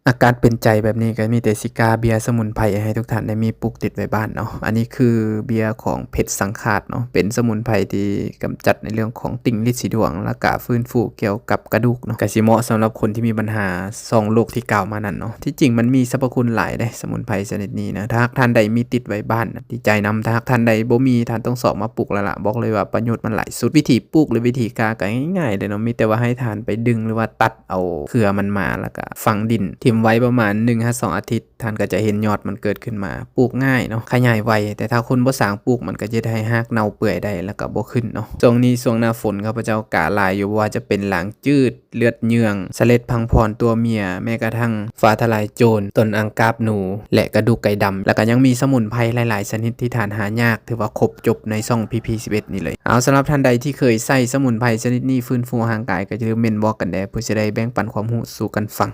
ອາກາດເປັນໃຈແບບນີ້ ກໍມີແຕ່ຊິກ້າເບ້ຍສະໝຸນໄພໃຫ້ທຸກທ່ານໄດ້ມີປູກຕິດໄວ້ບ້ານເນາະ. ອັນນີ້ຄືເບ້ຍຂອງເພັດສັງຂາດເນາະ, ເປັນສະໝຸນໄພທີ່ກຳຈັດໃນເລື່ອງຂອງຕິ່ງລິດສີດວງ ແລ້ວກະຟື້ນຟູກ່ຽວກັບກະດູກເນາະ, ກະຊິເໝາະສຳລັບຄົນທີ່ມີບັນຫາສອງໂລກທີ່ກ່າວມານັ້ນເນາະ. ທີ່ຈິງມັນມີສັບພະຄຸນຫຼາຍເດ້ ສະໝຸນໄພຊະນິດນີ້ນະ. ຖ້າຫາກທ່ານໃດມີຕິດໄວ້ບ້ານນະ ດີໃຈນຳ, ຖ້າຫາກທ່ານໃດບໍ່ມີ ທ່ານຕ້ອງຊອກມາປູກແລ້ວລະ. ບອກເລີຍວ່າປະໂຫຍດມັນຫຼາຍສຸດ. ວິທີປູກ ຫຼື ວິທີກ້າກໍງ່າຍໆເລີຍເນາະ, ມີແຕ່ວ່າໃຫ້ທ່ານໄປດຶງ ຫຼືວ່າຕັດ ເອົາເຄືອມັນມາ ແລ້ວກະຝັງດິນ ຖິ້ມໄວ້ປະມານໜຶ່ງຫາສອງອາທິດ, ທ່ານກໍຈະເຫັນຍອດມັນເກີດຂຶ້ນມາ. ປູກງ່າຍເນາະ, ຂະຫຍາຍໄວ, ແຕ່ຖ້າຄົນບໍ່ຊ່າງປູກ ມັນກໍຈະເຮັດໃຫ້ຮາກເນົ່າເປື່ອຍໄດ້ ແລ້ວກໍບໍ່ຂຶ້ນເນາະ. ຊ່ວງນີ້ຊ່ວງໜ້າຝົນ ຂ້າພະເຈົ້າກ້າຫຼາຍຢູ່, ບໍ່ວ່າຈະເປັນຫຼາງຈືດ, ເລືອດເຍືອງ, ສະເລັດພັງພອນຕົວເມຍ, ແມ້ກະທັ້ງຟ້າທະລາຍໂຈນ, ຕົ້ນອັງກາບໜູ ແລະ ກະດູກໄກ່ດຳ, ແລ້ວກໍຍັງມີສະໝຸນໄພຫຼາຍໆຊະນິດທີ່ທ່ານຫາຍາກ, ຖືວ່າຄົບຈົບໃນຊ່ອງ ພີພີສິບເອັດ ນີ້ເລີຍ. ເອົາ, ສຳລັບທ່ານໃດທີ່ເຄີຍໃຊ້ສະໝຸນໄພຊະນິດນີ້ຟື້ນຟູຮ່າງກາຍ ກໍຢ່າລືມເມັ້ນບອກກັນແດ່ ເພື່ອຈະໄດ້ແບ່ງປັນຄວາມຮູ້ສູ່ກັນຟັງ.